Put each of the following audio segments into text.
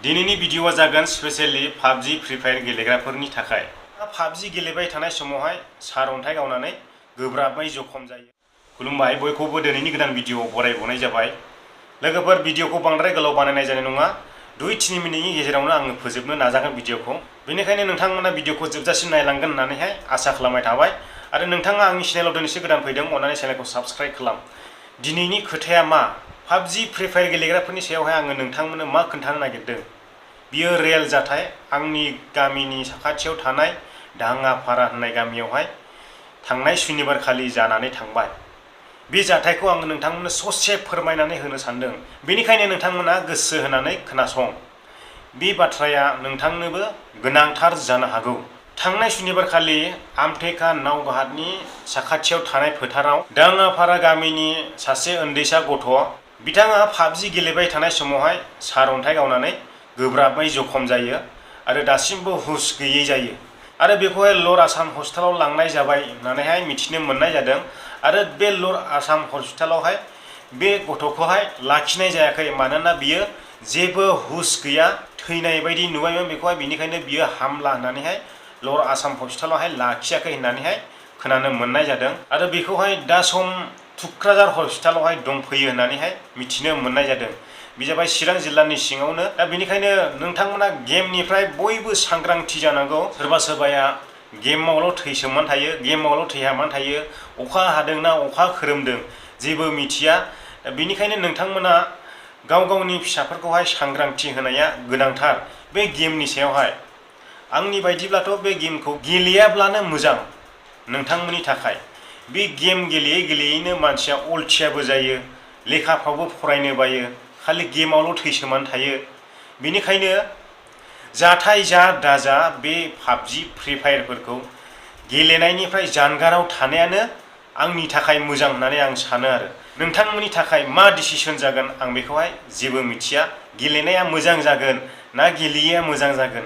दिनैनि भिडिअआ जागोन specially PUBG free fire गेलेग्राफोरनि थाखाय। पाबजि गेलेबाय थानाय समावहाय सार अन्थाइ गावनानै गोब्राबै जखम जायो। खुलुमबाय, बयखौबो दिनैनि गोदान भिडिअआव बरायबावनाय जाबाय। लोगोफोर, भिडिअखौ बांद्राय गोलाव बानायनाय जानाय नङा। 2-3 मिनिटनि गेजेरावनो आङो फोजोबनो नाजागोन भिडिअखौ। बेनिखायनो नोंथांमोना भिडिअखौ जोबजासिम नायलांगोन होननानैहाय आसा खालामनाय थाबाय। आरो नोंथाङा आंनि चेनेलाव दिनैसो गोदान फैदों, अन्नानै चेनेलखौ साबस्क्राइब खालाम। दिनैनि खोथाया मा? पाबजि फ्री फायर गेलेग्राफोरनि सायावहाय आङो नोंथांमोननो मा खोन्थानो नागिरदों। बियो रियेल जाथाय। आंनि गामिनि साखाथियाव थानाय दाङापारा होननाय गामियावहाय थांनाय सुनिबार खालि जानानै थांबाय। बे जाथायखौ आङो नोंथांमोननो ससे फोरमायनानै होनो सानदों। बेनिखायनो नोंथांमोना गोसो होनानै खोनासं। बे बाथ्राया नोंथांनोबो गोनांथार जानो हागौ। थांनाय सुनिबार खालि आमटेका नावघाटनि साखाथियाव थानाय फोथाराव दाङापारा गामिनि सासे उन्दैसा गथ', बिथाङा पाबजि गेलेबाय थानाय समावहाय सार अन्थाइ गावनानै गोब्राबै जखम जायो आरो दासिमबो हुस गैयै जायो। आरो बेखौहाय लर आसाम हस्पिटालाव लांनाय जाबाय होननानैहाय मिथिनो मोननाय जादों। आरो बे लर आसाम हस्पिटालावहाय बे गथ'खौहाय लाखिनाय जायाखै, मानोना बियो जेबो हुस गैया, थैनाय बायदि नुबायमोन बेखौहाय। बिनिखायनो बियो हामला होननानैहाय लर आसाम हस्पिटालावहाय लाखियाखै होननानैहाय खोनानो मोननाय जादों। आरो बेखौहाय दा सम थुक्राझार हस्पिटालावहाय दंफैयो होननानैहाय मिथिनो मोननाय जादों। बे जाबाय चिरां जिल्लानि सिङावनो। दा बेनिखायनो नोंथांमोना गेमनिफ्राय बयबो सांग्रांथि जानांगौ। सोरबा सोरबाया गेमावल' थैसोमनानै थायो, गेमावल' थैहाबनानै थायो। अखा हादोंना अखा खोरोमदों जेबो मिथिया। बेनिखायनो नोंथांमोना गाव गावनि फिसाफोरखौहाय सांग्रांथि होनाया गोनांथार बे गेमनि सायावहाय। आंनि बायदिब्लाथ' बे गेमखौ गेलेयाब्लानो मोजां नोंथांमोननि थाखाय। बे गेम गेलेयै गेलेयैनो मानसिया अलसियाबो जायो, लेखाफ्रावबो फरायनो बायो, खालि गेमावल' थैसोमनानै थायो। बेनिखायनो जाथाय जा दाजा बे पाबजि फ्री फायारफोरखौ गेलेनायनिफ्राय जानगाराव थानायानो आंनि थाखाय मोजां होननानै आं सानो। आरो नोंथांमोननि थाखाय मा डिसिसन जागोन आं बेखौहाय जेबो मिथिया। गेलेनाया मोजां जागोन ना गेलेयैया मोजां जागोन,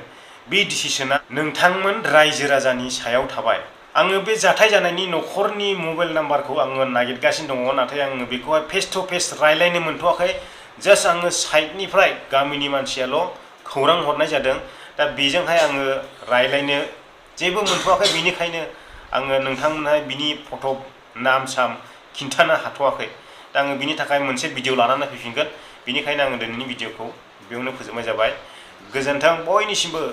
बे डिसिसना नोंथांमोन रायजो राजानि सायाव थाबाय। आङो बे जाथाय जानायनि न'खरनि मबाइल नाम्बारखौ आङो नागिरगासिनो दङ, नाथाय आङो बेखौहाय फेस टु फेस रायलायनो मोनथ'वाखै। जास्ट आङो साइडनिफ्राय गामिनि मानसियाल' खौरां हरनाय जादों। दा बेजोंहाय आङो रायलायनो जेबो मोनथ'वाखै। बेनिखायनो आङो नोंथांमोनहाय बिनि फट' नाम साम खिन्थानो हाथ'वाखै। दा आङो बिनि थाखाय मोनसे भिडिअ लानानै फैफिनगोन। बेनिखायनो आङो दिनैनि भिडिअखौ बेयावनो फोजोबनाय जाबाय। गोजोन्थों बयनिसिमबो।